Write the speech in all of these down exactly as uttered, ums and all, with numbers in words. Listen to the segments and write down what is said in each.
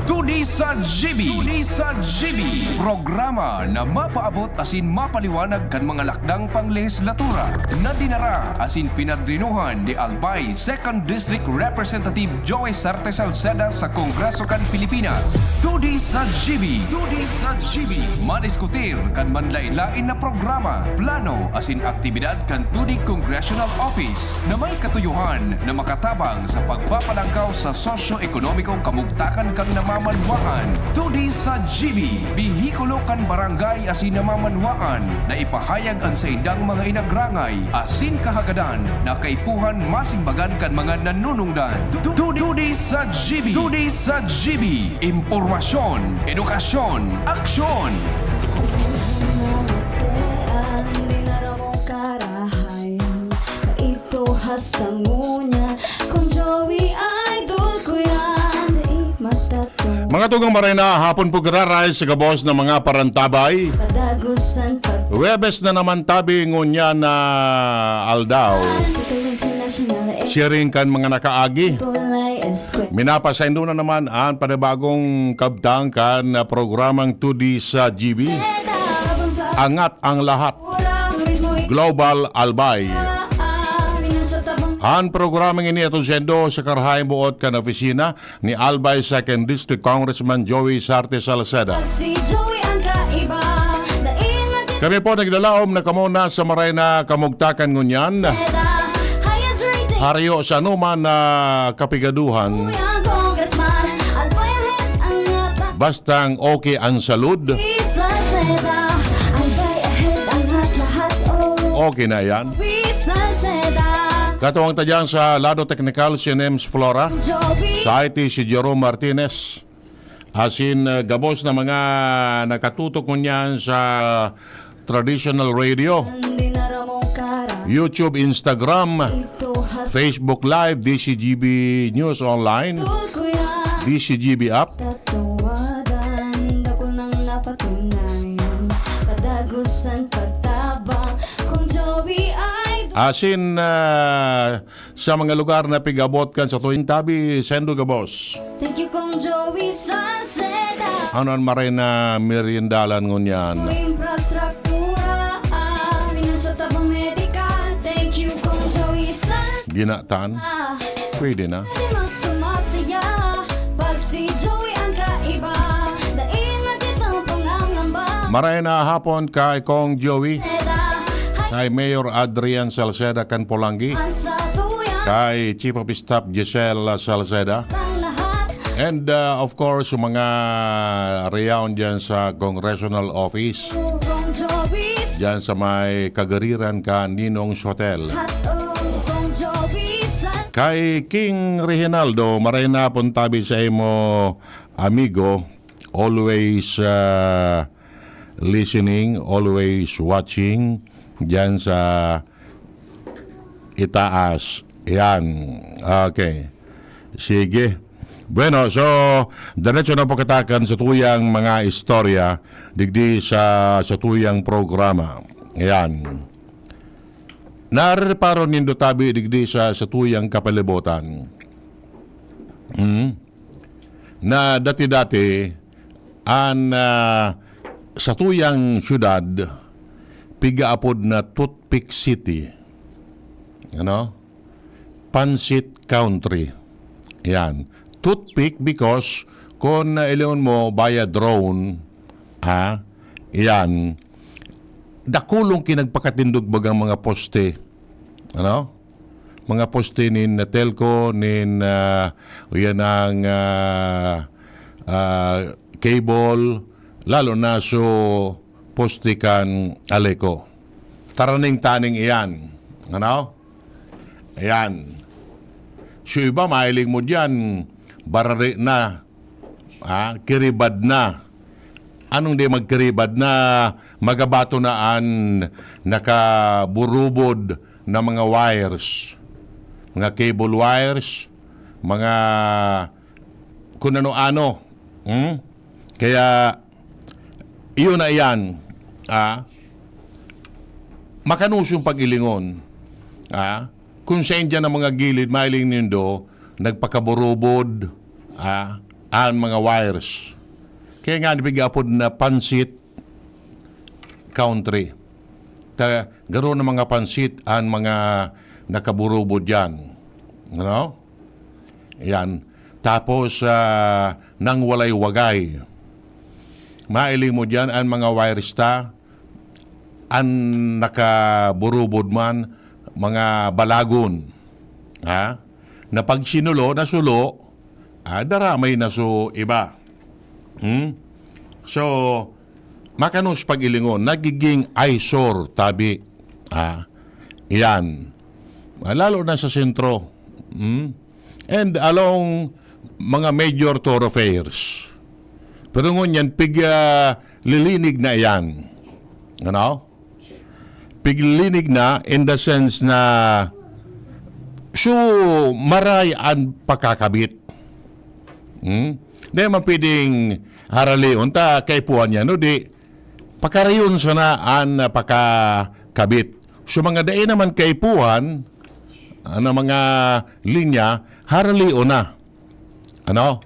Todi sa G B. Todi sa G B. Programa na mapaabot asin mapaliwanag kan mga lakdang panglehislatura na dinara asin pinadrinuhan ni Albay Second District Representative Joey Sarte Salceda sa Kongreso kan Pilipinas. Todi sa G B. Todi sa G B. Madiskutir kan manlain-lain na programa, plano asin aktibidad kan Todi Congressional Office na may katuyohan na makatabang sa pagpapalangkaw sa sosyo-ekonomikong kamugtakan kan namamanwaan. Todi sa G B, behikulo kan barangay asin namamanwaan na ipahayag an saindang mga inagrangay asin kahagadan na kaipuhan masimbagan kan mga nanunungdan. Tu-, tu-, Todi sa G B. Todi sa G B. Impormasyon, edukasyon, aksyon. Ang dinara mong karahayan, kaito hasta ngunyan. Kung Joey, idol ko yan, di matato. Mga tugang, maray na hapon po, giraray sa gabos na mga parantabay. Padagusan pag- Huwebes na naman tabi ngunyan na aldaw. Ito yung international, eh. Sharing kan mga nakaagi. Tulay eskwela. Minapasaindo na naman an panibagong kabtang kan programang Todi sa G B. Angat ang lahat. Global Albay. Han programang ini aton saindo sa karahayang buot kan opisina ni Albay Second District Congressman Joey Sarte Salceda. Si Joey ang kaiba. Daing na Kami po nagdalaom na kamo na sa maray na kamugtakan ngunyan. Seda, highest rating. Harayo sa anuman na kapigaduhan. Kuya Congressman, Albay ahead ang ngata. Bastang okay ang salud. Salceda, Albay ahead ang lahat-lahat, oh. Okay na yan. Salceda. Katuwang ta dyan sa lado teknikal, si Nems Flora. Joey. Sa I T, si Jerome Martinez. Asin, uh, gabos na mga nakatutok ngunyan sa traditional radio, Ang dinara mong kara. YouTube, Instagram, Ito has Facebook Live, D C G B News Online, Tol ko yan. D C G B app. Tatawadan, dakul nang napatunayan. Padagusan pagtabang, kung Joey ay Asin, ah, sa mga lugar na pig-abot kan satuyang tabi, saindo gabos. Thank you, Kong Joey Salceda. Ano an maray na meriendalan ngunyan? Infrastruktura, ah, financial tabang medikal. Thank you, Kong Joey Salceda. Ginatan? Ah. Pwede na. Di mas sumasaya pag si Joey ang kaiba. Dahil nagtitang pangangamba. Maray na hapon kay Kong Joey. Salceda. Kay Mayor Adrian Salceda kan Polangui. Ang sa tuya. Kay Chief of Staff Giselle Salceda. Ang lahat. And, uh, of course, yung mga reyaon dyan sa Congressional Office. Kong Joey. Dyan sa may kagariran kan Ninong's Hotel. Hat, oh, Kong Joey. Sa Kay King Reginaldo, maray na hapon tabi sa imo, amigo. Always, uh, listening, always watching dyan sa itaas. Yan. Okay. Sige. Bueno, so, diretso na po kita kan satuyang mga istorya digdi sa satuyang programa. Yan. Narereparo nindo tabi digdi sa satuyang kapalibutan. Hmm? Na dati-dati, an, ah, satuyang syudad, pigaapod na Toothpick City. Ano? Pancit Country. Yan. Toothpick because kung nailingon mo via drone, ha? Yan. Dakulong kinagpakatindog bagang mga poste. Ano? Mga poste nin Telco, nin, ah, yan ang, ah, ah, cable, lalo na so poste kan Aleco. Taraning-taning iyan. Ano? Ayan. So iba, mahiling mo diyan, barari na. Ah, kiribad na. Anong di magkiribad na magabato na an nakaburubod na mga wires? Mga cable wires, mga kung ano-ano. Hmm? Kaya, iyon na iyan. Ah, makanusong pag-ilingon. Ah, kung sa India na mga gilid, mailing nindo, nagpakaburubod, ah, an mga wires. Kaya nga, nabigapod na pansit country. Ta, garo na mga pansit an mga nakaburubod diyan. Ano? Yan. Tapos, ah, nang walay-wagay. Mailing mo diyan an mga wires ta, an nakaburubod man, mga balagon. Ha? Na pag sinulo, nasulo, ah, daramay na so iba. Hmm? So, makanos pag-ilingon, nagiging eyesore, tabi. Ah, iyan. Ah, lalo na sa sentro. Hmm? And along mga major thoroughfares. Pero ngunyan, pig, ah, lilinig na iyan. Ano? Piglinig na in the sense na so maray an pakakabit. Hmm? Di man pwedeng haralion ta kaipuhan niya, no? Di, pakarayon sana an pakakabit. So mga dai naman kaipuhan, ano, mga linya, haralion na. Ano?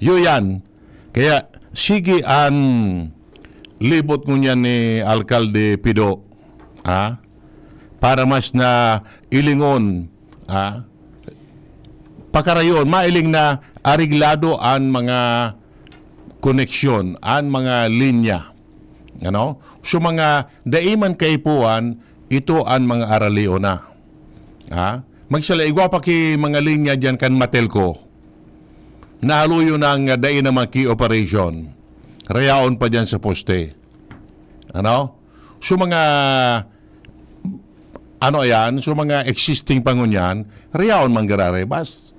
Yun yan. Kaya, sige an libot ngunyan ni Alkalde Pido, ha? Para mas na ilingon, ha? Pakarayon, mailing na areglado an mga koneksyon, an mga linya. Ano? So, mga dai man kaipuhan, ito an mga aralion na. Ha? Magsala, igwa pa ki mga linya diyan kan Matelco. Naluyo na nga dai na maki-operation. Rayaon pa diyan sa poste. Ano? So, mga, ano yan? So, mga existing pa ngunyan, rayaon man giraray. Bas,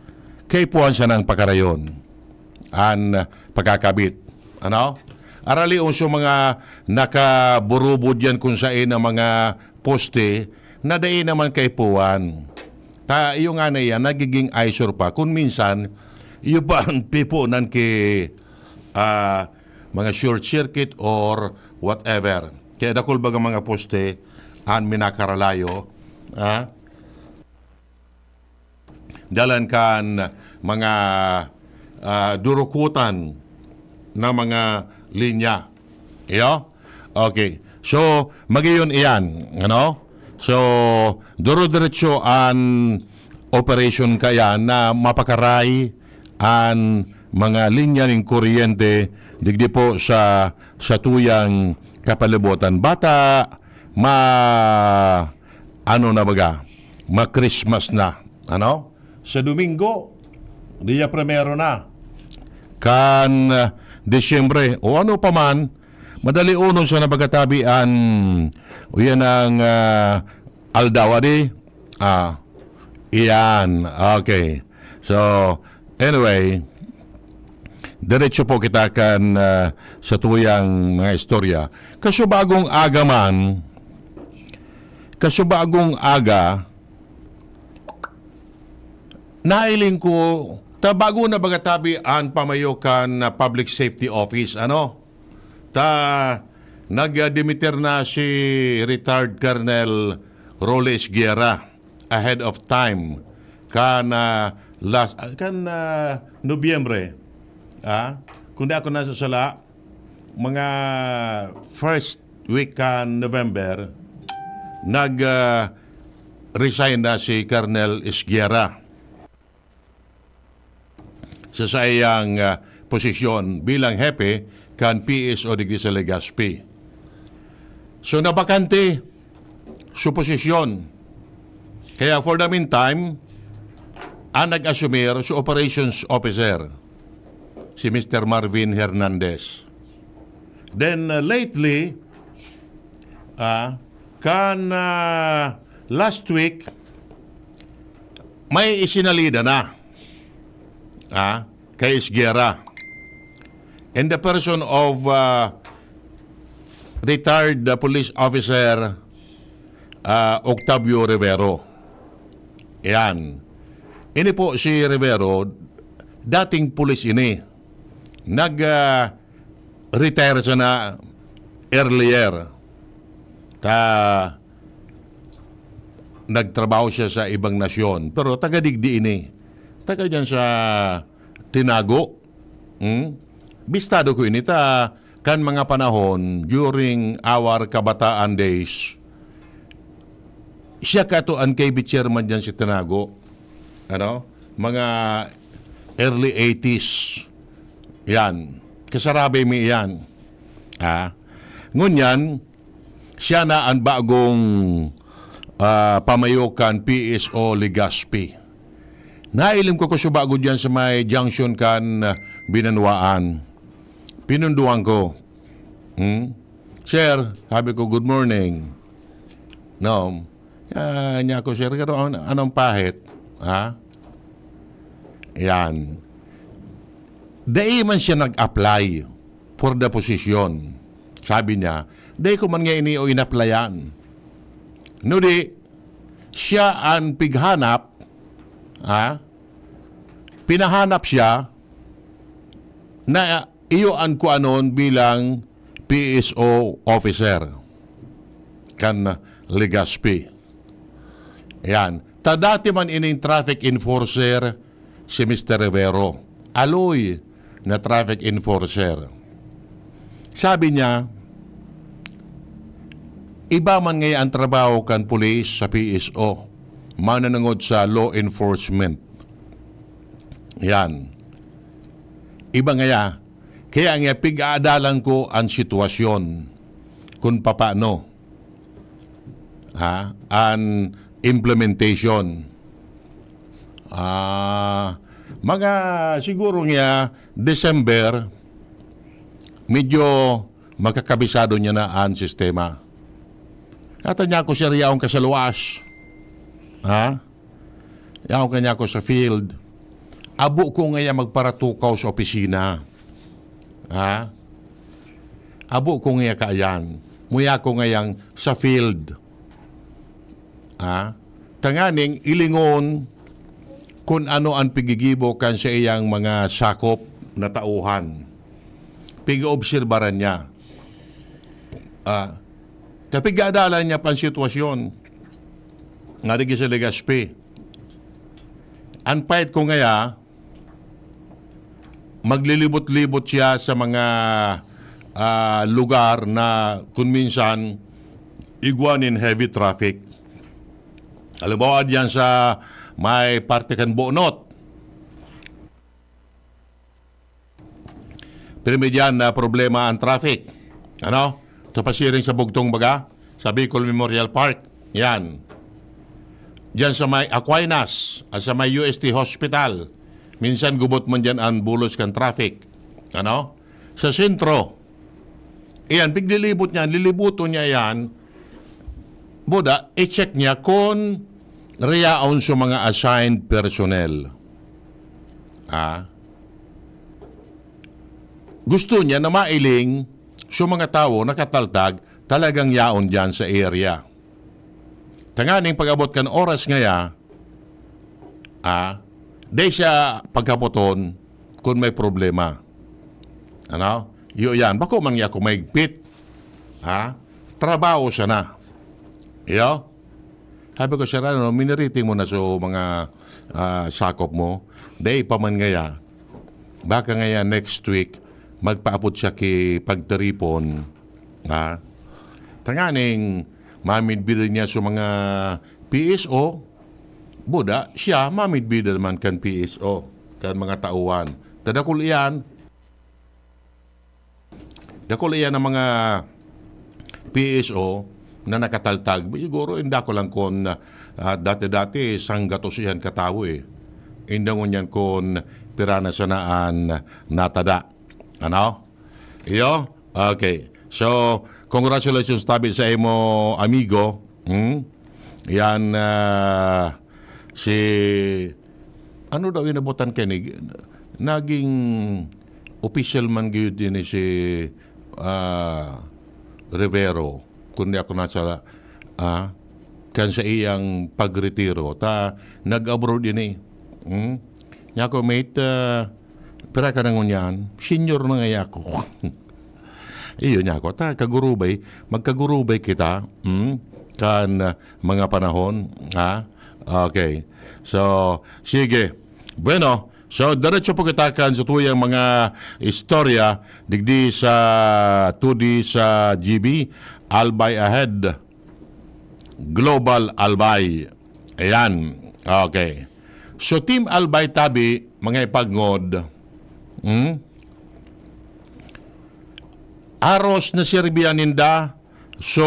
kaipuhan sana pakarayon an pakakabit. Ano? Aralion so mga nakaburubod yan kung sain ang mga poste na dai naman kaipuhan. Ta, iyo nga na yan, nagiging eyesore pa. Kung minsan, iyo pa ang pipunan ki, ah, mga short circuit or whatever. Kaya dakul baga mga poste, an minakaralayo, ah, dalan kan mga, ah, durukutan na mga linya. Iyo? Okay. So, magiyon iyan, ano? So, duro-diretso an operation kaya na mapakaray an mga linya nin kuryente digdi po sa, sa tuyang kapalibutan. Bata, ma-, ano na baga? Ma-Christmas na, ano? Sa Domingo, dia primero na kan, ah, Disyembre, o ano pa man, madali uno sa nabagatabi an, o yan ang, ah, aldaw, adi? Ah, iyan. Okay. So, anyway, diretso po kita kan, ah, sa tuyang mga istorya. Kasubagong aga man, kasubagong aga, nailing ko, ta bago na baga tabi an pamayo kan, ah, Public Safety Office, ano? Ta, nag-, ah, dimiter na si retired Colonel Rolly Esguerra ahead of time kan, ah, last, ah, kan, ah, Nobyembre. Ah, kung di ako nasasala, mga first week kan November, nag, ah, resign na si Colonel Esguerra sa saiyang, ah, posisyon bilang hepe kan P S O digdi sa Legazpi. So, nabakante su posisyon. Kaya, for the meantime, ang nag-asumir su operations officer, si Mister Marvin Hernandez. Then, uh, lately, ah, kan, ah, last week, may isinalida na, ah, kay Esguerra. In the person of, ah, retired, ah, police officer, ah, Octavio Rivero. Yan. Ini po si Rivero, dating pulis ini. Nag, ah, retire siya na earlier. Ta, nagtrabaho siya sa ibang nasyon. Pero taga digdi ini. Taga diyan sa Tinago. Hmm? Bistado ko ini ta kan mga panahon during our kabataan days. Siya kato an K B chairman diyan sa Tinago. Ano? Mga early eighties. Yan. Kasarabi mi yan. Ha? Ngunyan, siya na an bagong, ah, pamayo kan P S O Legazpi. Nailim ko ko sa bago diyan sa may junction kan, ah, Binanwaan. Pinunduan ko. Hmm? "Sir," sabi ko, "good morning." No. Ah, niya ako, "Sir, pero an-, anong pahit?" Ha? Yan. Dai man siya nag-apply for the position. Sabi niya, "Dai ko man nga ini o inaplayan." No di, siya an pighanap, ha? Pinahanap siya na iyo an kuanon bilang P S O officer kan Legazpi. Yan. Ta dati man ining traffic enforcer si Mister Rivero. Aloy na traffic enforcer. Sabi niya, iba man ngaya ang trabaho kan pulis sa P S O, mananangod sa law enforcement. Yan. Iba ngaya, kaya nga pig-aadalan ko an sitwasyon kung papaano, ha, an implementation. Ah, mga siguro nga December, medyo makakabisado niya na an sistema. Ata niya ako siya riyaon ka sa luwas. Ha? Yaon ka niya ako sa field. Abo ko ngaya magparatukaw sa opisina. Ha? Abo ko ngaya kaayan. Muya ko ngayang sa field. Ha? Tanganing ilingon kun ano an pigigibo kan sa iyang mga sakop na tauhan. Pig-oobserbaran niya. Ah, ta pig-aadalan niya pa an sitwasyon. Nga digdi sa Legazpi. An pait ko ngaya, maglilibot-libot siya sa mga, ah, lugar na kun minsan igwa nin heavy traffic. Halimbawa, diyan sa may parte kan Bonot. Pirmi diyan na problema ang traffic. Ano? Sa pasiring sa bugtong baga, sa Bicol Memorial Park. Yan. Diyan sa may Aquinas, at sa may U S T Hospital. Minsan gubot man diyan ang bulos kan traffic. Ano? Sa sentro. Iyan, piglilibot niya, lilibuton niya yan. Buda, i-check niya kung riyaon sa mga assigned personnel. Ah? Gusto niya na mailing sa mga tawo nakataltag, talagang yaon diyan sa area. Tanganing pag-abot kan oras ngaya, ah, dai siya pagkapoton kun may problema. Ano? Iyo yan. Bako man niya ako maigpit. Ha? Trabaho siya na. Iyo? Sabi ko, "Sir, ano, miniriting mo na so mga, ah, sakop mo? Dai pa man ngaya. Baka ngaya next week, magpaabot siya ki pagtiripon." Ha? Tanganing mamidbidan niya sa mga P S O, buda, siya mamidbidan man kan P S O, kan mga tauhan. Tadakul iyan, dakul iyan ang mga P S O na nakataltag. Siguro, inda ko lang kun, ah, dati-dati, sanggatos iyan katawo eh. Inda ngunyan kun pira na sana an natada. Ano? Iyo? Okay. So, congratulations tabi sa imo, amigo. Hmm? Yan, ah, si, ano daw inabutan kini? Naging official man gyud din si, ah, Rivero, kun di ako nasala, ah, kan sa iyang pagretiro. Ta, nag-abroad ini. Hmm? Niya ako, "Mate, ah, pira ka na ngunyan?" "Senior na ngaya ako." Iyo niya ako. Ta, kagurubay, magkagurubay kita, hmm? Kan, ah, mga panahon, ha? Okay. So, sige. Bueno, So, diretso po kita kan sa tuyang mga istorya digdi sa two D sa G B, Albay Ahead, Global Albay. Ayan. Okay. So, Team Albay tabi, mga ipagngod, hmm? Aros na sirbiyan ninda. So,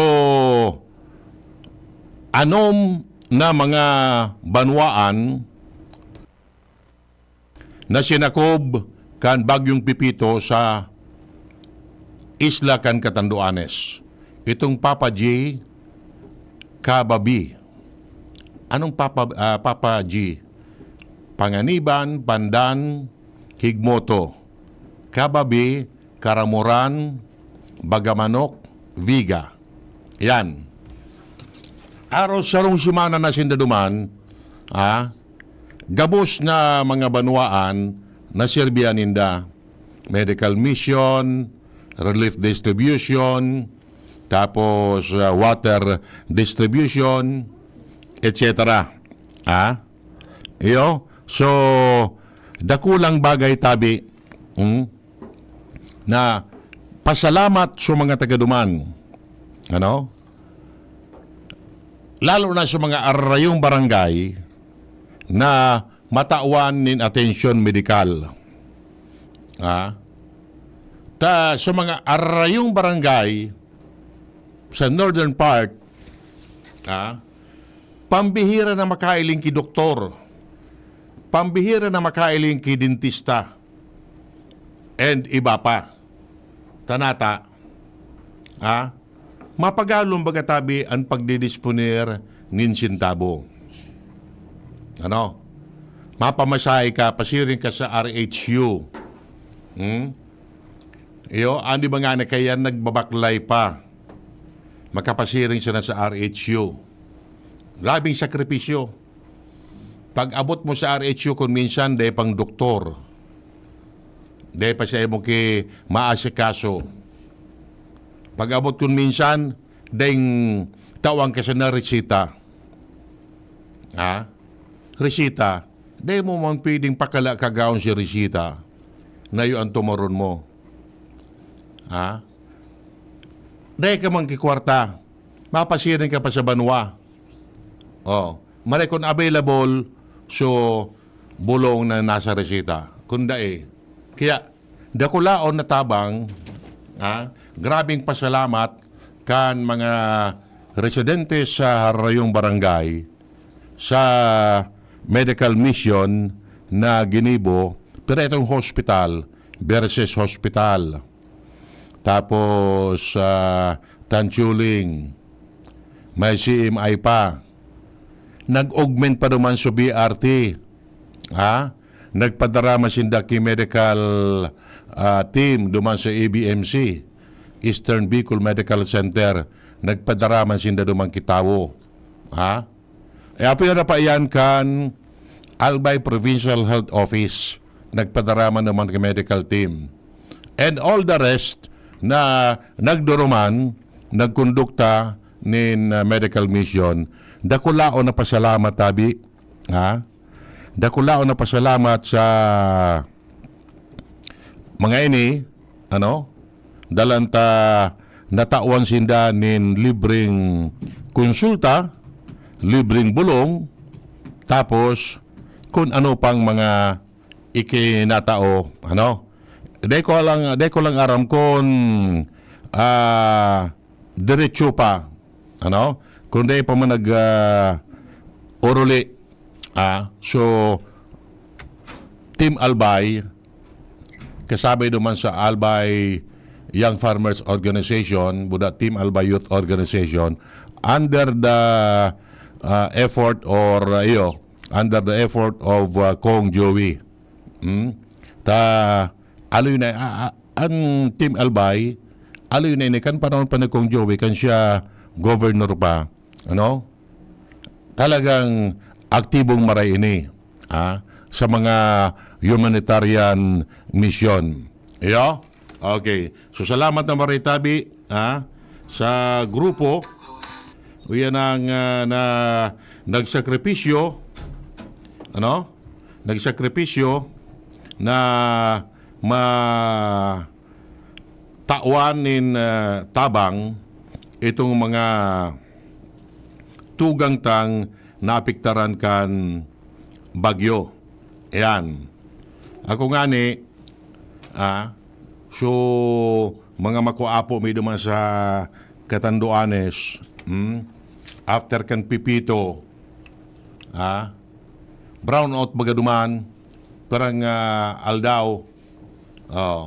anom na mga banwaan na sinakob kan Bagyong Pepito sa isla kan Catanduanes. Itong Papa G, Kababi. Anong Papa, ah, Papa G? Panganiban, Pandan, Higmoto, Kababi, Caramoran, Bagamanok, Viga. Yan. Aros sarong semana na sinda duman, ah, gabos na mga banwaan na sirbihan ninda. Medical mission, relief distribution, tapos, ah, water distribution, et cetera. Ah? Iyo? So, dakulang bagay tabi, hmm, na pasalamat sa mga taga-duman. Ano? Lalo na sa mga arayong barangay na matawan nin atensyon medikal. Ah? Ta, sa mga arayong barangay sa northern part, ah, pambihira na makailing ki doktor, pambihira na makailing ki dentista, and iba pa. Tanata, ah, mapagalon baga tabi an pagdidisponer nin sentabo. Ano? Mapamasahe ka, pasiring ka sa R H U. Hmm? Iyo, an iba ngani kaya nagbabaklay pa. Makapasiring sana sa R H U. Grabeng sakripisyo. Pag-abot mo sa R H U, kun minsan, dai pang doktor. Dai pa siya mo ki maasikaso. Pag-abot kun minsan, daing tawan ka sana resita. Ha? Resita. Dai mo man pwedeng pakala kagaon si resita na iyo an tumaron mo. Ha? Dai ka man kikwarta. Mapasiring ka pa sa banwa. Oh, maray kun available, so, bulong na nasa resita. Kun dai. Kaya, dakulaon na tabang, ah, grabeng pasalamat kan mga residente sa harayong barangay sa medical mission na ginibo, pero itong hospital versus hospital. Tapos, ah, Tanchuling, may C M I pa. Nag-augment pa duman sa B R T. Ha? Nagpadara man sinda ki medical, ah, team duman sa A B M C, Eastern Bicol Medical Center. Nagpadara man sinda duman ki tawo. Ha? E, apoy na pa iyan kan Albay Provincial Health Office. Nagpadara man duman ki medical team. And all the rest na nagduruman, nagkondukta nin, ah, medical mission, dakulaon na pasalamat tabi. Ha? Dakulaon na pasalamat sa mga ini, ano, dalan ta natawan sinda nin libreng konsulta, libreng bulong, tapos kun ano pang mga ikinatao, ano. Dai ko lang, dai ko lang aram kun, ah, diretso pa, ano, kun dai pa man nag, ah, oruli. Ah, so, Team Albay, kasabay naman sa Albay Young Farmers Organization, buda Team Albay Youth Organization, under the, ah, effort or, ah, iyo, under the effort of, ah, Kong Joey. Hmm? Ta, aloy na, ah, ah, an Team Albay, aloy na ini kan panahon pa ni Kong Joey, kan siya governor pa, ano? Talagang aktibong maray ini, ah, sa mga humanitarian mission. Iyo? Okay. So, salamat na maray tabi, ah, sa grupo. Uyan ang, ah, na nagsakripisyo, ano? Nagsakripisyo na ma-, tawan nin, ah, tabang itong mga tugang tang naapektaran kan bagyo. Ayan. Ako ngani, ah, so, mga makuapo mi duman sa Catanduanes, hmm? After kan Pepito, ah, brownout baga duman, parang, ah, aldaw, oh,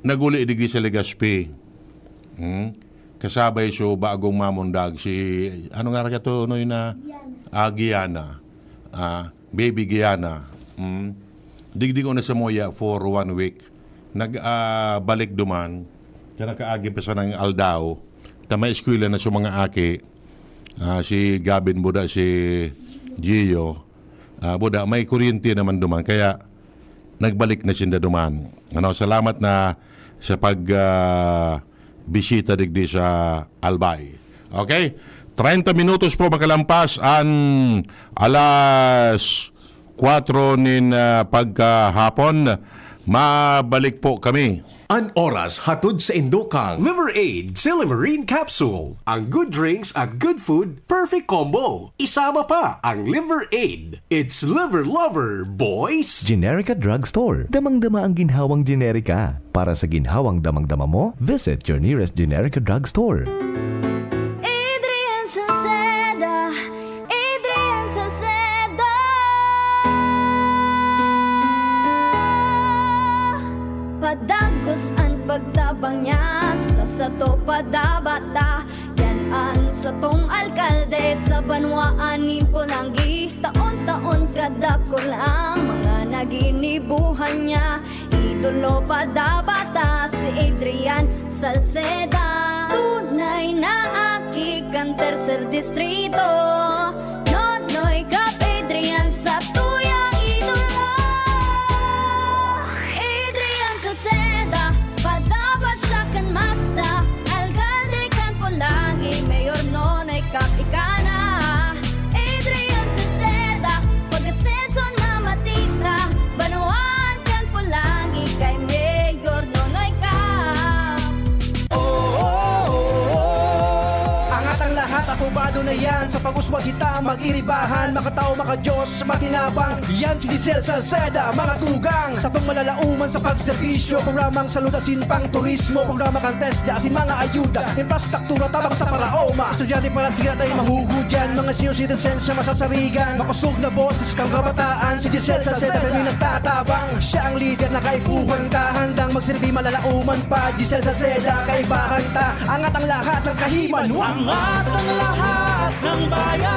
naguli digdi sa Legazpi. Hmm? Kasabay so bagong mamundag, si, ano nga raga to, Noy, na? Gianna. Ah, Gianna. Ah, Baby Gianna. Hmm? Digdi ko na sa Moya for one week. Nag, ah, balik duman. Kaya nakaagi pa sa nang aldaw. Ta may eskwela na sa mga aki. Ah, si Gabin buda, si Gio. Ah, buda, may kuryente naman duman. Kaya, nagbalik na sinda duman. Ano, salamat na sa pag, ah, bisita digdi sa Albay. Okay? Treinta minutos po makalampas an alas kwatro nin, ah, pagkahapon. Mabalik po kami. An oras hatod sa indokang Liver Aid Silimarin Capsule. Ang good drinks at good food, perfect combo. Isama pa ang Liver Aid. It's Liver Lover, boys! Generica Drugstore. Damang-dama ang ginhawang Generica. Para sa ginhawang damang-dama mo, visit your nearest Generica Drugstore. Adrian Salceda, Adrian Salceda. Padagos an pagtabang niya sa sato padabata. Yan an satong alkalde sa banwaan nin Polangui. Taon-taon kadakul ang mga naginibuhan niya. Idolo padabata si Adrian Salceda. Tunay na aki kan tercer distrito. Nonoy Cap Adrian sa tuyang idolo. Adrian Salceda, padaba siya kan masa. Alkalde kan Polangui, Mayor Nonoy Cap ika na. Adrian Salceda, pag-asenso na matira. Banwaan kan Polangui kay Mayor Nonoy Cap. Angat ang lahat, aprobado na yan. Sa pag-uswag kita, mag-iribahan, makatao, makadiyos, matinabang. Yan si Giselle Salceda, mga tugang. Satong malalauman sa pagserbisyo, programang salud asin pang turismo, programa kan TESDA asin mga ayuda, infrastruktura tabang sa paraoma. Estudyante para siya tayo mahuhudyan, mga senior citizens siya masasarigan. Makosog na boses kang kabataan, si Giselle Salceda kami nagtatabang. Siya ang lider na kaipuhan ta, handang magserbi malalauman pa. Giselle Salceda, kaibahan ta, angat ang lahat ng kahiman. Angat ang lahat ng bayan.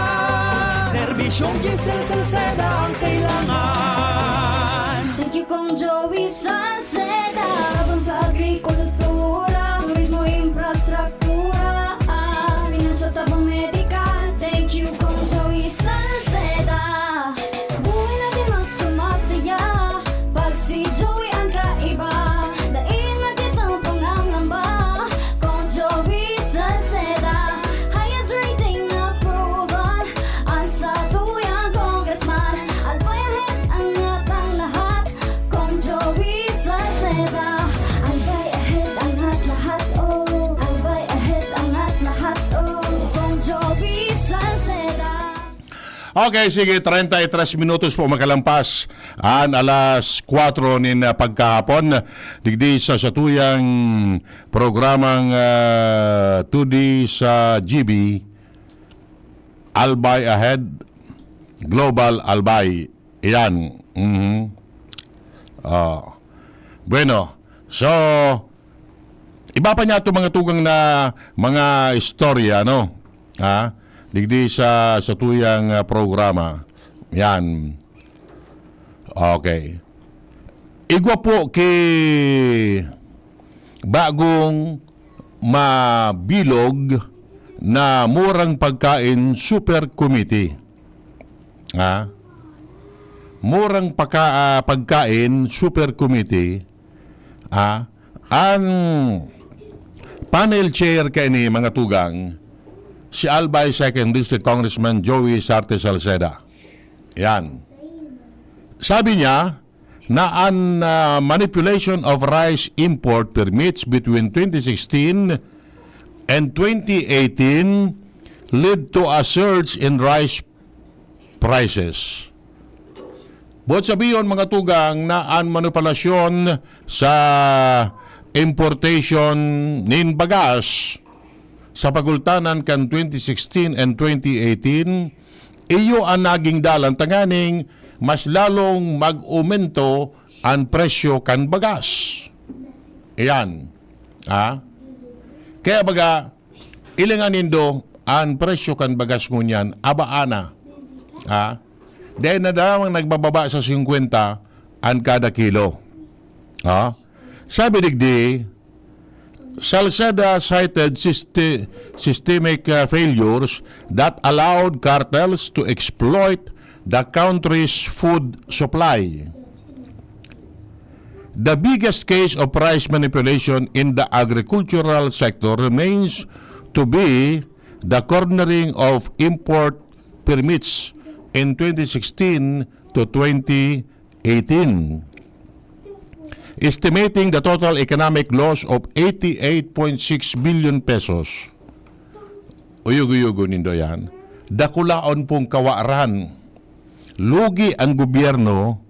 Serbisyong Giselle Salceda ang kailangan. Thank you, Kong Joey Salceda. Tabang sa agrikultura, turismo, infrastruktura, ah, pinansyal, tabang medikal. Thank you, Kong Joey Salceda. Buhay natin mas sumasaya pag si Joey ang kaiba. Dai na kitang pangangamba, Kong Joey Salceda. Highest rating approval, ang satuyang congressman. Albay ahead, angat ang lahat, Kong Joey Salceda. Albay ahead, angat lahat, oh. Albay ahead, angat lahat, oh. Kong Joey Salceda. Okay, sige, treinta y tres minutos po makalampas an alas kwatro nin, ah, pagkahapon. Digdi sa satuyang programang, ah, Today sa G B, Albay Ahead, Global Albay. Iyan. Mhm. Ah. Bueno, so, iba pa niya itong mga tugang na mga istorya, no? Ha? Digdi sa, sa tuyang, ah, programa. Yan. Okay. Igwa po ki bagong mabilog na murang pagkain super committee. Ha? Murang paka-, ah, pagkain super committee. Ha? Ang panel chair kaini, mga tugang, si Albay Second District Congressman Joey Sarte Salceda. Yan. Sabi niya, na an, ah, manipulation of rice import permits between twenty sixteen and twenty eighteen led to a surge in rice prices. Buot sabihon, mga tugang, na an manipulasyon sa importation nin bagas sa pagultanan kan twenty sixteen and twenty eighteen, iyo an naging dalan tanganing mas lalong mag-umento an presyo kan bagas. Iyan. Ha? Kaya baga, ilingan nindo, an presyo kan bagas ngunyan, abaan na. Ha? Dahil na damang nagbababa sa singkwenta an kada kilo. Ha? Sabi digdi, Salceda cited syste-, systemic, uh, failures that allowed cartels to exploit the country's food supply. The biggest case of price manipulation in the agricultural sector remains to be the cornering of import permits in twenty sixteen to twenty eighteen, estimating the total economic loss of eighty-eight point six billion pesos. Uyog-uyogon nindo yan. Dakulaon pong kawaran. Lugi ang gobyerno,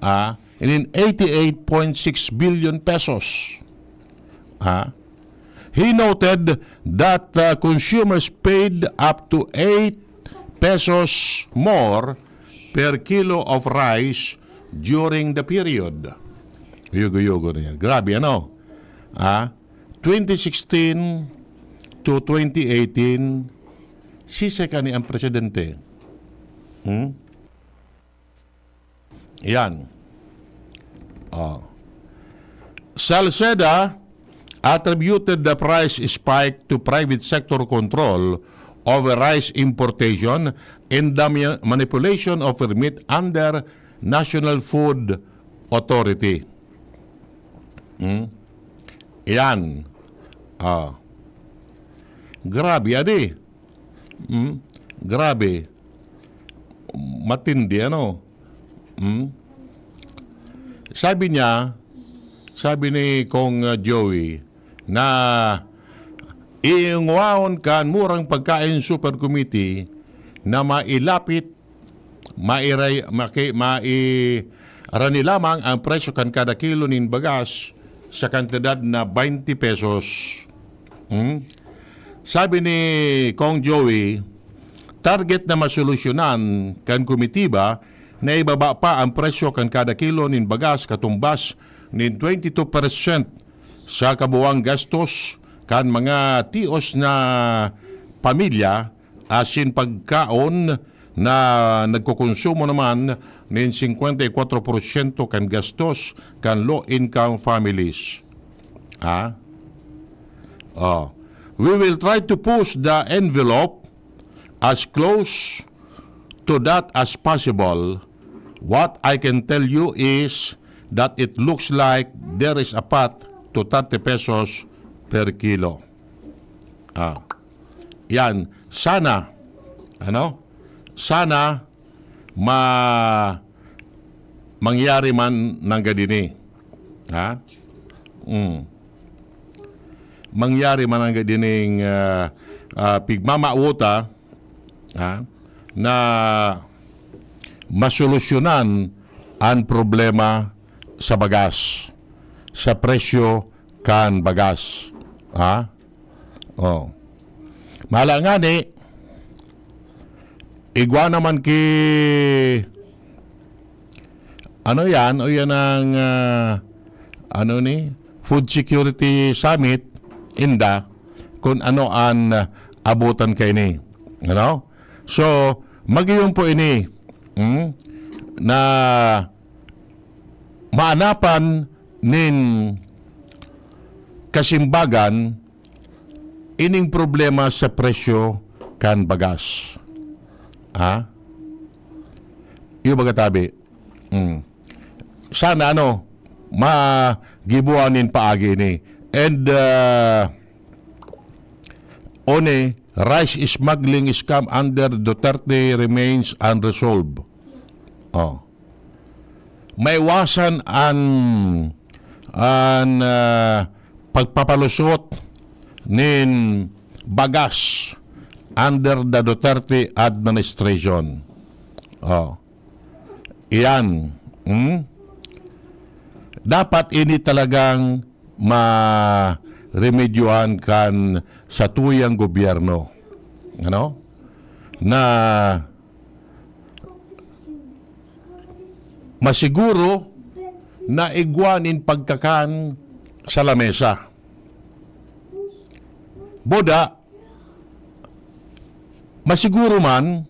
ah, in eighty-eight point six billion pesos. Ah, he noted that, uh, consumers paid up to eight pesos more per kilo of rice during the period. Yugo-yugo na yan. Grabe, ano? Ah, twenty sixteen to twenty eighteen, sisay kani ang presidente? Hmm? Yan. Oh. Salceda attributed the price spike to private sector control over rice importation and the ma-, manipulation of permit under National Food Authority. Hmm? Yan. Ah. Grabe, adi. Hmm? Grabe. Matindi, ano? Hmm? Sabi niya, sabi ni Kong, uh, Joey, na iingwaon kan murang pagkain super committee na mailapit, mairay-, maki-, mairani lamang ang presyo kan kada kilo nin bagas sa kantidad na twenty pesos. Hmm? Sabi ni Kong Joey, target na masolusyonan kan komitiba na ibaba pa ang presyo kan kada kilo nin bagas katumbas nin twenty two percent sa kabuang gastos kan mga tios na pamilya asin pagkaon na nagkokonsumo naman nin singkwenta y kwatro porsyento kan gastos kan low-income families. Ha? Oh. We will try to push the envelope as close to that as possible. What I can tell you is that it looks like there is a path to thirty pesos per kilo. Ah. Yan. Sana, ano? Sana ma-, mangyari man nanggad ini. Ha? Mm. Mangyari man nanggad ining, ah, ah, pigmamawot, ah, ha? Na masolusyonan an problema sa bagas, sa presyo kan bagas. Ha? Oh. Mahala ngani, igwa naman ki, ano yan? O yan ang, ah, ano ni? Food Security Summit, inda, kung ano an, ah, abutan kaini. Ano? So, mag-iyon po ini, hmm? Na maanapan nin kasimbagan ining problema sa presyo kan bagas. Ha? Iyo baga tabi. Mm. Sana, ano, magibuan nin paagi ini. And, uh, only rice smuggling scam under Duterte remains unresolved. Oh. maiwasan an, an, ah, pagpapalusot nin bagas under the Duterte administration. Oh. Iyan. Hmm? Dapat ini talagang maremedyohan kan satuyang gobyerno. Ano? Na masiguro na igwa nin pagkakan sa lamesa. Buda, masiguro man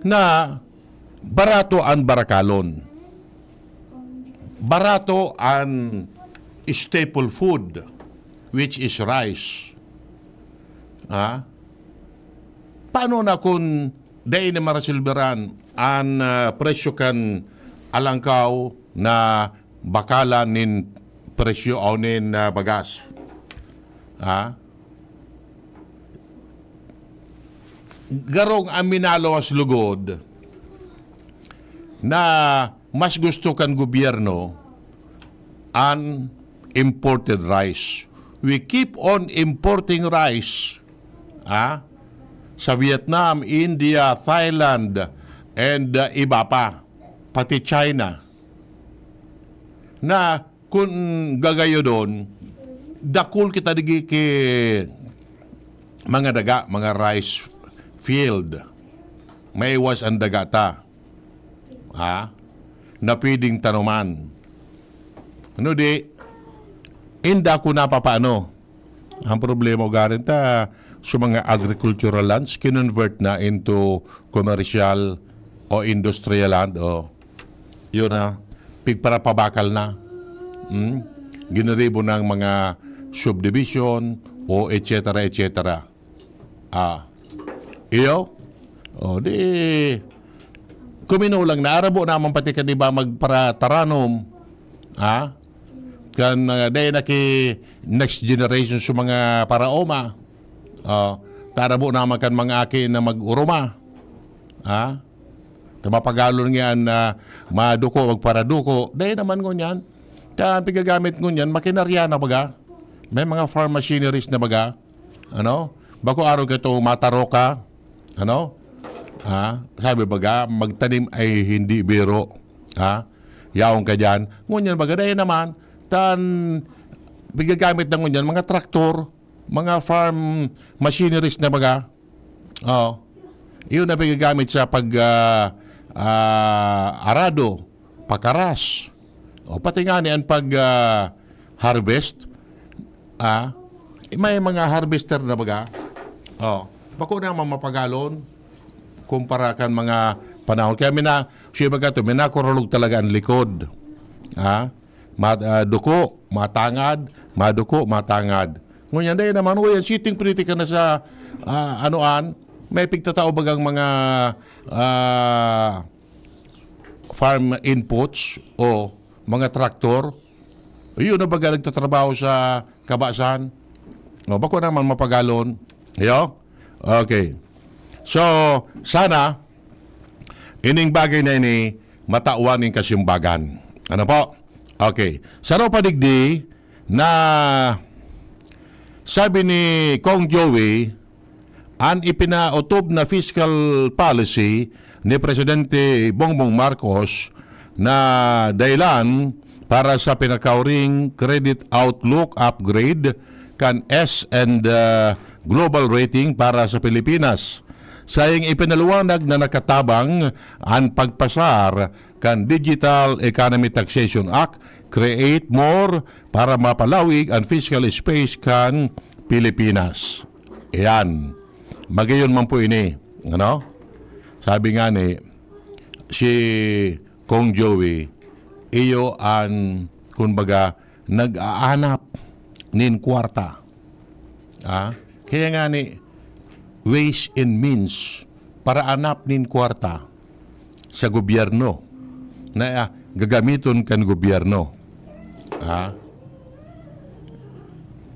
na barato an barakalon. Barato an staple food, which is rice. Ha? Paano na kun dai na marasulbaran an, ah, presyo kan alangkaw na bakalan nin presyo o nin, ah, bagas? Ha? Garong an minalawas lugod na mas gusto kan gobyerno an imported rice. We keep on importing rice, ah, sa Vietnam, India, Thailand, and, uh, iba pa, pati China. Na kun gagayodon, dakul kita digi ki mga daga, mga rice field. Maiwas an daga ta. Ha? Na pwedeng tanoman. Ano di? Inda ko napapaano. Ang problema, ugarin ta, sa mga agricultural lands, kinonvert na into commercial o industrial land. O, yun na, pigparapabakal na. Hmm? Giniribo ng mga subdivision o et cetera, et cetera. Ah. Iyo? O, di, kuminulang na. Arabo naman pati kan iba magparataranom. Ha? Kan, ah, dai na ki next generation sa mga paraoma. O, tarabo naman kan mga aki na mag-oroma. Ha? Ta mapagalon nga an, ah, maduko, magparaduko. Dai naman ngunyan. Ta an pigagamit ngunyan, makinarya na baga. May mga farm machineries na baga. Ano? Bako arog ka to, mataroka. Ano? Ha? Sabi baga, magtanim ay hindi biro. Ha? Yaon ka diyan. Ngunyan baga, dai naman. Tan, pigagamit na ngunyan, mga traktor, mga farm machineries na baga. Oo. Iyon na pigagamit sa pag, ah, ah, arado, pakaras. O, pati nga ni an pag, ah, harvest, ah, may mga harvester na baga. Oh, bako naman mapagalon kumpara kan mga panahon. Kaya mina-, siya baga to, minakurulog talaga ang likod. Ah, ma-, ah, duko, matangad, maduko, matangad. Ngunyan, dahil naman, uy, ang sitting pretty ka na sa, ah, anoan, may pigtatao bagang mga, ah, farm inputs o mga traktor. Yun na baga nagtatrabaho sa kabasan. O, bako naman mapagalon. Yo? Okay. So, sana, ining bagay na ini, matawan nin kasimbagan. Ano po? Okay. Saro pa digdi na sabi ni Kong Joey, an ipinaotob na fiscal policy ni Presidente Bongbong Marcos na dahilan para sa pinakauring credit outlook upgrade kan S and, uh, global rating para sa Pilipinas. Sayang ipinaliwanag na nakatabang an pagpasar kan Digital Economy Taxation Act, create more para mapalawig an fiscal space kan Pilipinas. Ayan. Magayon man po ini, ano? Sabi nga ni si Kong Joey, iyo an, kumbaga, nag-aanap nin kwarta. Ah, kaya nga ni, ways and means para anap nin kwarta sa gobyerno na, ah, gagamiton kan gobyerno. Ah,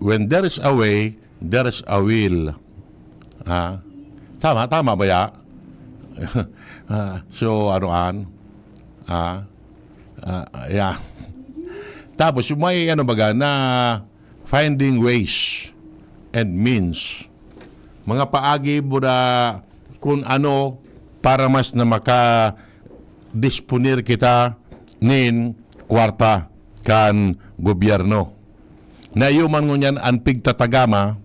when there is a way, there is a will. Ah, tama, tama ba ya? Ah, so, ano an? Ah, Ah, yeah. Tapos, may ano baga, na finding ways and means. Mga paagi mo na kung ano para mas na makadisponer kita nin kwarta kan gobyerno. Na iyo man ngunyan ang pigtatagama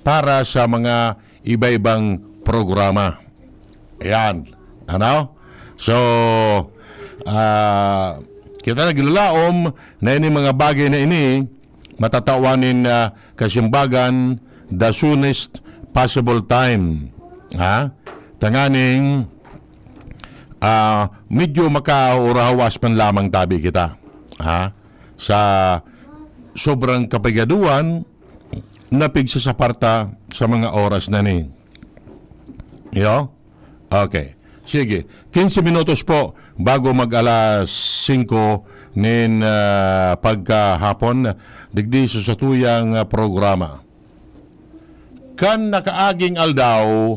para sa mga iba-ibang programa. Ayan. Ano? So, ah, kita naglalaom na ini mga bagay na ini, matatawan nin, ah, kasimbagan the soonest possible time. Ha? Tanganing, ah, medyo makaurahawas man lamang tabi kita. Ha? Sa sobrang kapigaduan na pigsasaparta sa mga oras na ni. Yo? Okay. Sige. Quince minutos po bago mag alas singko nin, ah, pagkahapon, digdi sa satuyang, ah, programa. Kan nakaaging aldaw,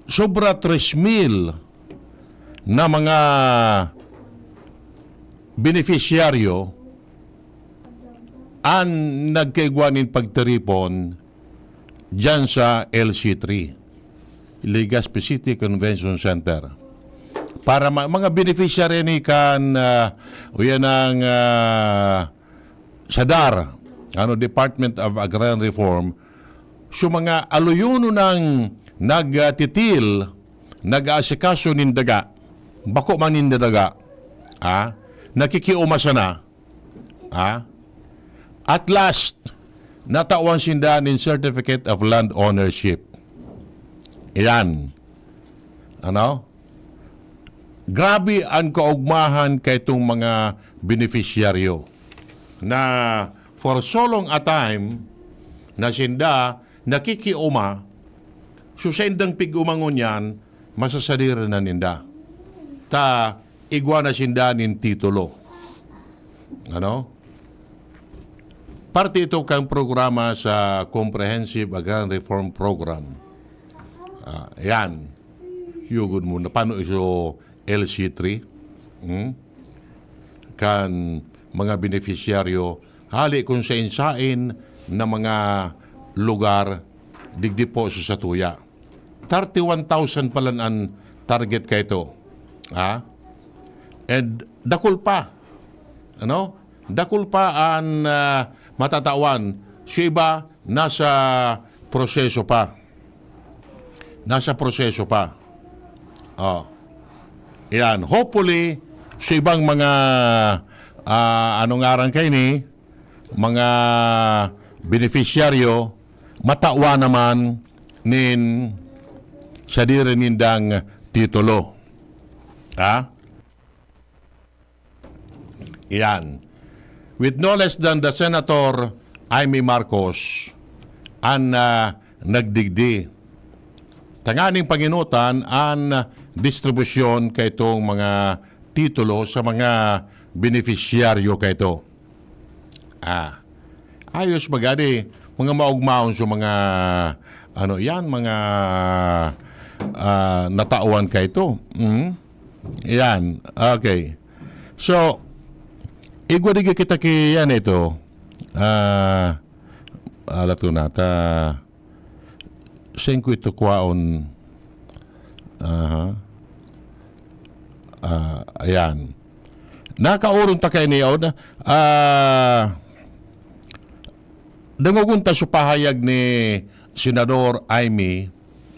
sobra tres mil na mga benepisyaryo an nagkaigwa nin pagtiripon diyan sa L C three, Legazpi City Convention Center. Para ma-, mga beneficiary ni kan, ah, uyan ang, ah, sadar, ano, Department of Agrarian Reform, so mga aluyono nang nagtitil, nag-aasikaso nin daga, bako man nin daga, ah, nakikiuma sana, ah, at last, natawan sinda nin Certificate of Land Ownership. Iyan. Ano? Grabe ang kaugmahan kaitong mga benepisyaryo na for so long a time na sinda nakikiuma, so saindang pig-uma ngunyan, masasadiri na ninda. Ta igwa na sinda nin titulo. Ano? Parte ito kan programa sa Comprehensive Agrarian Reform Program. Ah, yan. Yugod mo na. Paano iso L C three? Hmm? Kan mga benepisyaryo, hali kung sain-sain na mga lugar, digdi po sa satuya. Thirty-one thousand pala an target kaito. Ha? And dakul pa. Ano? Dakul pa an, ah, matatawan. So iba, nasa proseso pa. Nasa proseso pa. Oh. Yan. Hopefully, sa ibang mga, ah, ano ngaran kaini, mga benepisyaryo, matawan naman nin sadiri nindang titulo. Ha? Iyan. With no less than the Senator Imee Marcos an, ah, nagdigdi. Tanganing panginutan an distribusyon kaitong mga titulo sa mga benepisyaryo kaito. Ah, ayos magadi, mga maugmaon sa mga, ano yan, mga, ah, natawan kaito. Mm? Yan, okay. So, igwa digdi kita ki, yan ito. Ah, alat ko na, ta, singkwenta kwaon. Aha. Ah, ayan. Nakaoron ta kaini, ah, dangogon ta sa pahayag ni Senador Imee,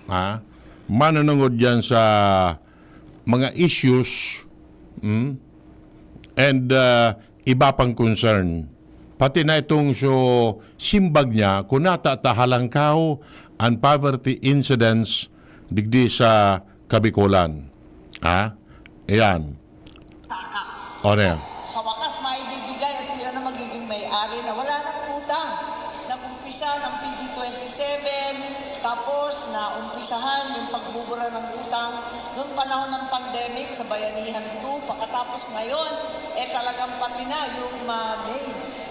ha? Mananungod diyan sa mga issues, mm, and, ah, iba pang concern. Pati na itong so simbag niya, kung nata ta halangkaw an poverty incidence digdi sa Kabikolan. Ha? Ayan. O, ano yan? Sa wakas, maibibigay at sila na magiging may-ari na wala nang utang. Nag-umpisa ng P D twenty-seven, tapos naumpisahan yung pagbubura ng utang noong panahon ng pandemic sa Bayanihan two. Pagkatapos ngayon, eh, talagang pati na yung, ah, may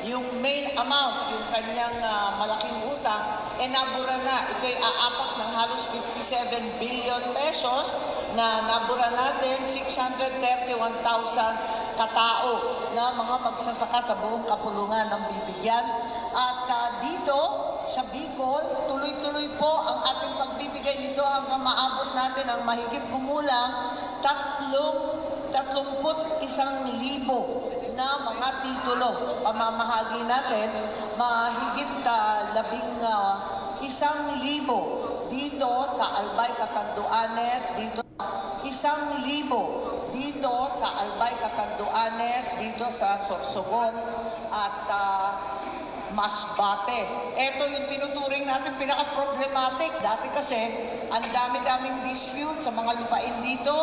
Yung main amount, yung kanyang, ah, malaking utang, eh, nabura na. Ito'y aapak ng halos fifty-seven billion pesos na nabura natin, six hundred thirty-one thousand katao na mga magsasaka sa buong kapulungan ang bibigyan. At, ah, dito sa Bicol, tuloy-tuloy po ang ating pagbibigay nito hanggang maabot natin ang mahigit kumulang tatlong, tatlongput isang libo na mga titulo. Pamamahagi natin, mahigit, ah, labing, ah, isang libo dito sa Albay, Catanduanes, dito isang libo dito sa Albay, Catanduanes, dito sa Sorsogon at, ah, Masbate. Ito yung tinuturing natin pinaka-problematic. Dati kasi, ang dami-daming dispute sa mga lupain dito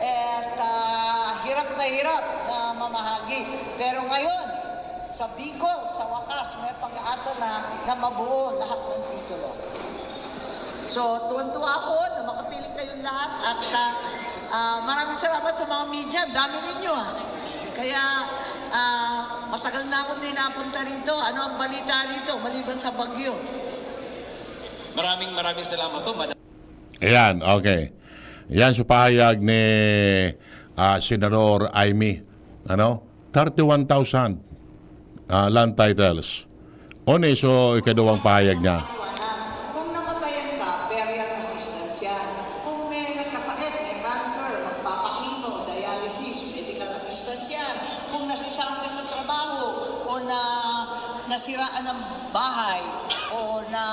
at, ah, hirap na hirap na mamahagi. Pero ngayon, sa Bicol, sa wakas, may pag-asa na na mabuo lahat ng titulo. So, tuwang-tuwa ako na makapiling kayong lahat at, ah, ah, maraming salamat sa mga media. Ang dami ninyo, ah. Kaya, ah, matagal na akong hindi napunta rito. Ano ang balita rito maliban sa bagyo? Maraming, maraming salamat po, Madam. Ayan, okay. Yan sa pahayag ni, ah, Senador Imee. Ano? Thirty-one thousand, ah, land titles. Oni so ikaduwang pahayag niya. Kung namatayan ka, burial assistance yan. Kung may nagkasakit, may cancer, magpapakimo, dialysis, medical assistance yan. Kung nasisang ka sa trabaho o na nasiraan ng bahay o na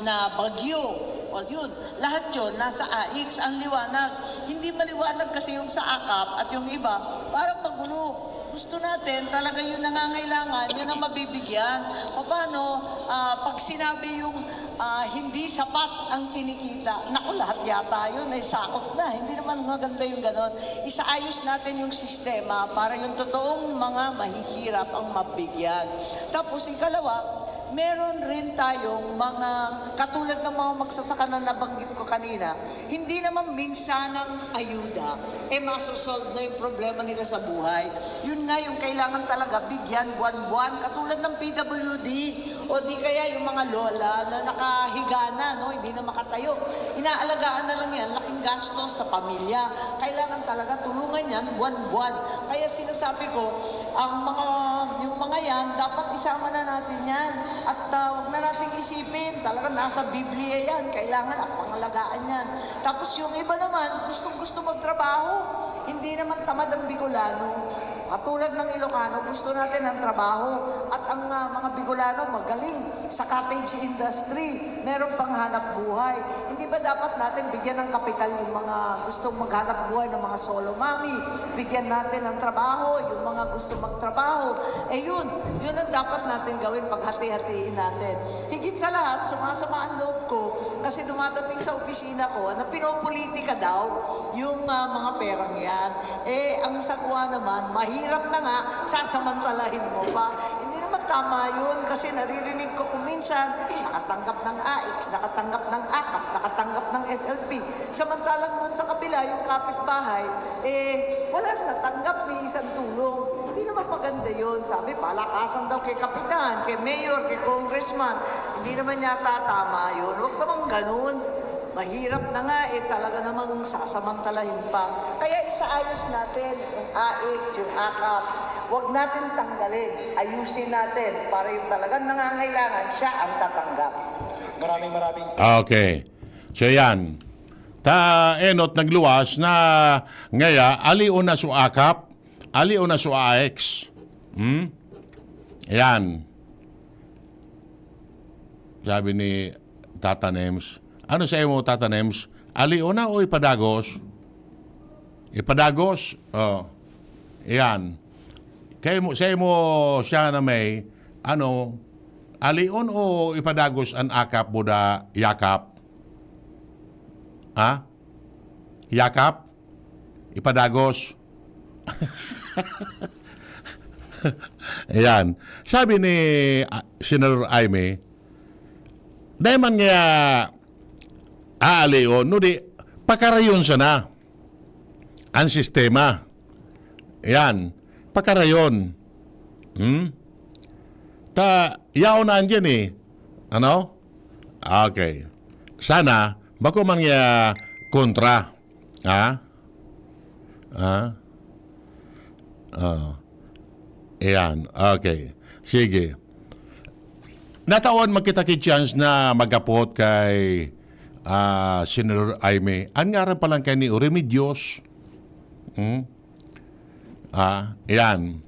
na bagyo, o yun, lahat yun nasa AICS ang liwanag. Hindi maliwanag kasi yung sa akap at yung iba, parang magulo. Gusto natin talaga yung nangangailangan, yun ang mabibigyan. Paano, ah, pag sinabi yung, ah, hindi sapat ang kinikita, naku, lahat yata yun, may sakop na. Hindi naman maganda yung ganon. Isaayos natin yung sistema para yung totoong mga mahihirap ang mabigyan. Tapos ikalawa, meron rin tayong mga, katulad ng mga magsasaka na nabanggit ko kanina, hindi naman minsanang ayuda, eh, masosolve na yung problema nila sa buhay. Yun nga yung kailangan talaga, bigyan buwan-buwan, katulad ng P W D, o di kaya yung mga lola na nakahiga na, no, hindi na makatayo. Inaalagaan na lang yan, laking gastos sa pamilya. Kailangan talaga tulungan yan buwan-buwan. Kaya sinasabi ko, ang mga, yung mga yan, dapat isama na natin yan. At, ah, wag na nating isipin, talaga nasa Biblia yan. Kailangan ang pangalagaan yan. Tapos yung iba naman, gustong-gusto magtrabaho. Hindi naman tamad ang Bicolano. Katulad ng Ilocano, gusto natin ang trabaho. At ang, ah, mga Bicolano, magaling sa cottage industry. Meron pang hanap buhay. Hindi ba dapat natin bigyan ng kapital yung mga gustong maghanap buhay, ng mga solo mommy? Bigyan natin ng trabaho yung mga gusto magtrabaho. Eh yun, yun ang dapat natin gawin, paghati-hatiin natin. Higit sa lahat, sumasama ang loob ko kasi dumadating sa opisina ko na pinopolitika daw yung, ah, mga perang yan. Eh, ang sagwa naman, mahirap na nga, sasamantalahin mo pa. Hindi naman tama yun kasi naririnig ko kung minsan, nakatanggap ng AICS, nakatanggap ng akap, nakatanggap ng S L P. Samantalang doon sa kabila, yung kapitbahay, eh, wala natanggap ni isang tulong. Hindi naman maganda yun. Sabi, palakasan daw kay kapitan, kay mayor, kay congressman. Hindi naman yata tama yun. Huwag naman ganun. Mahirap na nga eh, talaga namang sasamantalahin pa. Kaya isaayos natin yung AICS, yung akap. Huwag natin tanggalin. Ayusin natin para yung talagang nangangailangan, siya ang tatanggap. Maraming maraming salamat. Okay. So yan. Ta enot nagluwas na ngaya, ali o na su akap, ali o na su AICS. Hmm? Yan. Sabi ni Tata Nems. Ano sa imo, Tata Nems? Ali o na o ipadagos? Ipadagos? Oh. Yan. Kaya mo, sa imo siya na may, ano, alion o ipadagos an akap buda yakap? Ha? Yakap? Ipadagos? Ayan. Sabi ni, ah, Senador Imee, dahil man nga aalion, no di, pakarayon sana ang sistema. Ayan. Pakarayon. Hmm? Ta, yaon na andyan eh. Ano? Okay. Sana, bako man nga kontra. Ha? Ha? Oh. Ayan. Okay. Sige. Natawan magkita ki chance na magapot kay, ah, Senador Imee. An ngaran pa lang kay ni Remedios. Hmm? Ah, ayan.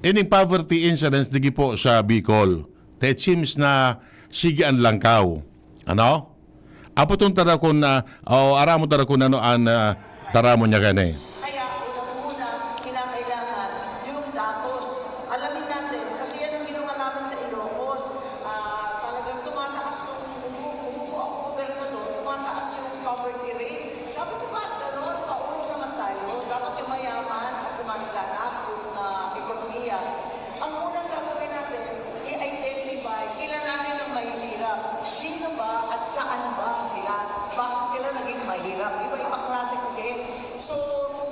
Ining poverty incidence digi po sa Bicol. Te, it seems na sige an langkaw. Ano? Apoton ta daw kun, ah, o aramon ta daw kun ano an, ah, taramon niya kani. Kaya unang-una, kinakailangan yung datos. Alamin natin, kasi yan ang ginawa namin sa Ilocos. Ah, talagang tumataas nung umu-, umupo ako gobernador, tumataas yung poverty rate. Sabi ko, "Ba't ganon? Paurong naman tayo. Dapat yung mayaman at yung malaganap yung, ah, ekonomiya." Ang unang gagawin natin, i-identify, kilalanin ang mahihirap. Sino ba at saan ba sila? Bakit sila naging mahirap? Iba-ibang klase kasi. So,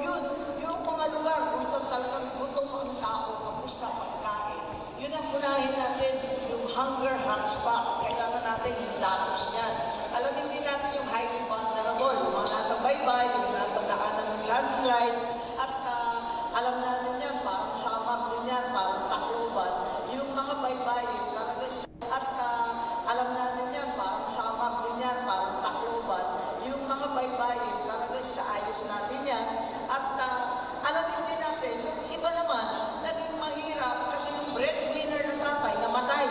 yun, yung mga lugar kung saan talagang gutom ang tao, tapos sa pagkain. Yun ang unahin natin, yung hunger hotspots. Kailangan natin yung datos niyan. Alamin din natin yung highly vulnerable, yung mga nasa baybay, yung nasa daanan ng landslide. At, ah, alam natin yan, parang Samar din yan, parang Tacloban. Yung mga baybay, yung talagang at, ah, alam natin yan, parang Samar din yan, parang Tacloban. Yung mga baybay, talagang sa ayos natin yan. At, ah, alamin din natin, yung iba naman, naging mahirap kasi yung breadwinner na tatay namatay.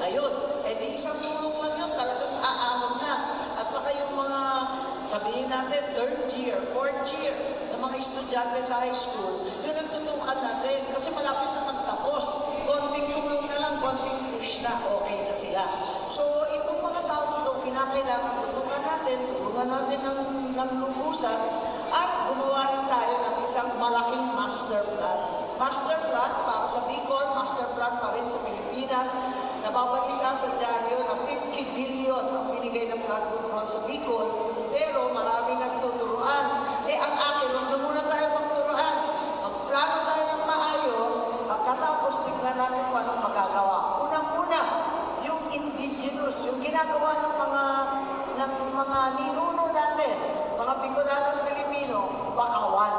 Ayun, eh di isang tulong lang yun, talagang aahon na. At saka yung mga, sabihin natin, third year, fourth year na mga estudyante sa high school, yun ang tutukan natin kasi malapit na magtapos. Konting tulong na lang, konting push na, okay na sila. So, itong mga taong ito, kinakailangan tutukan natin, tulungan natin ng, ng lubusan, at gumawa rin tayo ng isang malaking master plan. Master plan para sa Bicol, master plan pa rin sa Pilipinas. Nababalita sa dyaryo na fifty billion ang binigay ng flood control sa Bicol, pero maraming nagtuturoan. Eh, ang akin, huwag na muna tayo magturoan. Magplano tayo ng maayos, pagkatapos tignan natin kung anong magagawa. Unang-una, yung indigenous, yung ginagawa ng mga, ng mga ninuno natin, mga Bicolanong Pilipino, bakawan.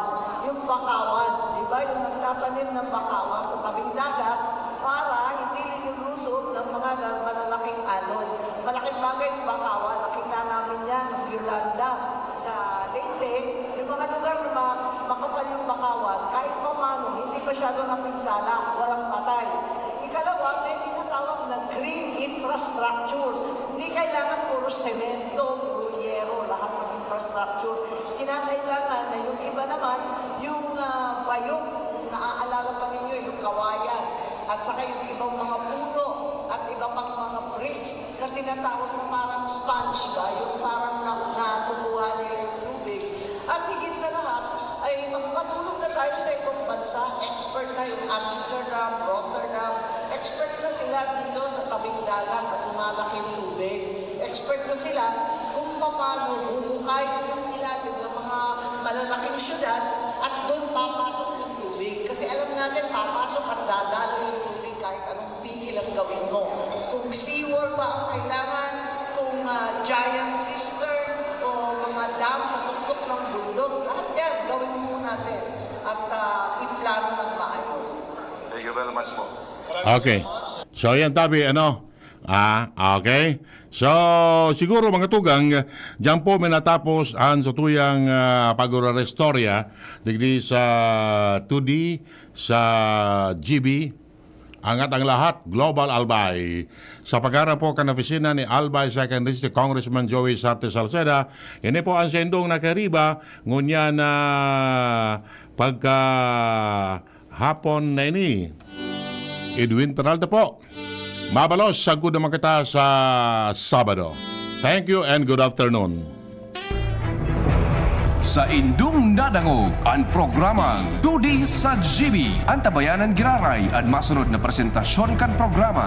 Yung bakawan, di ba? Yung nagtatanim ng bakawan sa tabing dagat para hindi linulusob ng mga la-, malalaking alon. Malaking bagay yung bakawan. Nakita namin yan ng Yolanda sa Leyte. Yung mga lugar na ma-, makapal yung bakawan, kahit pa paano, hindi masyado napinsala, walang patay. Ikalawa, may tinatawag na green infrastructure. Hindi kailangan puro semento, puro yero, lahat ng infrastructure. Kinakailangan na yung iba naman, yung, ah, bayog, kung naaalala pa ninyo, yung kawayan, at saka yung ibang mga puno, at iba pang mga bridge na tinatawag na parang sponge ba, yung parang na-, nakukuha nila yung tubig. At higit sa lahat, ay magpatulong na tayo sa ibang bansa. Expert na yung Amsterdam, Rotterdam. Expert na sila dito sa tabing dagat at lumalaki yung tubig. Expert na sila kung paano huhukay yung ilalim ng mga malalaking syudad at doon papasok yung tubig. Kasi alam natin, papasok at dadalo yung tubig kahit anong pigil ang gawin mo. Kung seawall ba ang kailangan, kung, ah, giant cistern o mga dam sa tuktok ng bundok, lahat yan gawin muna natin at, ah, iplano ng maayos. Thank you very much po. Okay. So, yan tabi, ano? Ah, okay. So, siguro, mga tugang, diyan po may natapos ang satuyang, ah, pag-urarestorya digdi sa two D, sa G B, Angat ang Lahat, Global Albay. Sa pagharap po kan opisina ni Albay Second District Congressman Joey Sarte Salceda, ini po ang sendong nakariba, ngunyan na pagka hapon na ini. Edwin Peralta po. Mabalos, sagkod naman kita sa Sabado. Thank you and good afternoon. Sa indong nadangog an programang Todi sa G B. Antabayanan giraray an masunod na presentasyon kan programa.